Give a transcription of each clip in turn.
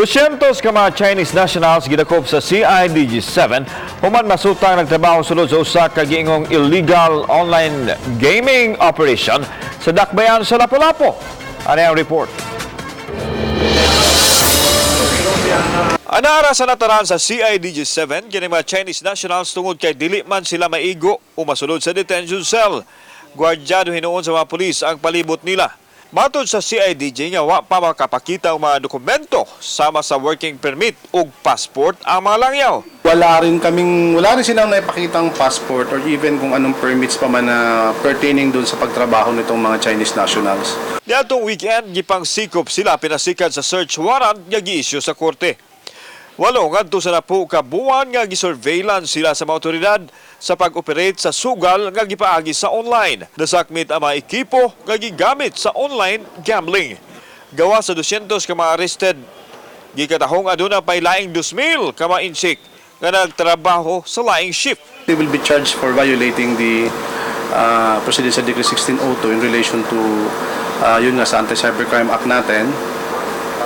200 ka mga Chinese nationals gidakop sa CIDG 7 human masutang nagtrabaho sulod sa usa ka giingong illegal online gaming operation sa Dakbayan sa Lapu-Lapu. Ano ang report? Anara sa nataran sa CIDG 7 kini mga Chinese nationals tungod kay dili man sila maigo o masulod sa detention cell. Gwardyado hinuon sa mga pulis ang palibot nila. Matod sa CIDG nga wa pa makapakita ang mga dokumento sama sa working permit ug passport ang mga langyaw. Wala rin silang naipakitang passport or even kung anong permits pa man na pertaining dun sa pagtrabaho nitong mga Chinese nationals. Niadtong weekend, gipang sikop sila pinasikan sa search warrant nga gi-issue sa korte. 8 ngadto sa 10 ka buwan nga gisurveillance sila sa mga otoridad sa pag-operate sa sugal nga gipaagi sa online. Nasakmit ang mga ekipo nga gigamit sa online gambling. Gawa sa 200 ka mga arrested, gikatahong aduna pay laing 2,000 ka mga Intsik nga nagtrabaho sa laing shift. They will be charged for violating the Presidential Decree 1602 in relation to yun nga sa Anti-Cybercrime Act natin.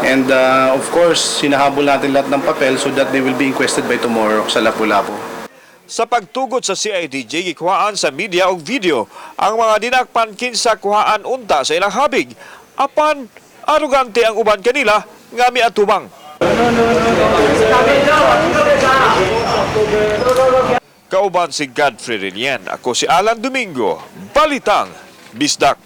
And of course, sinahabol natin lahat ng papel so that they will be inquested by tomorrow sa Lapu-Lapu. Sa pagtugot sa CIDG, gikuhaan sa media og video ang mga dinakpan kinsa kuhaan unta sa ilang habig. Apan, arugante ang uban kanila nga miatubang. Kauban si Godfrey Relien. Ako si Alan Domingo. Balitang Bisdak.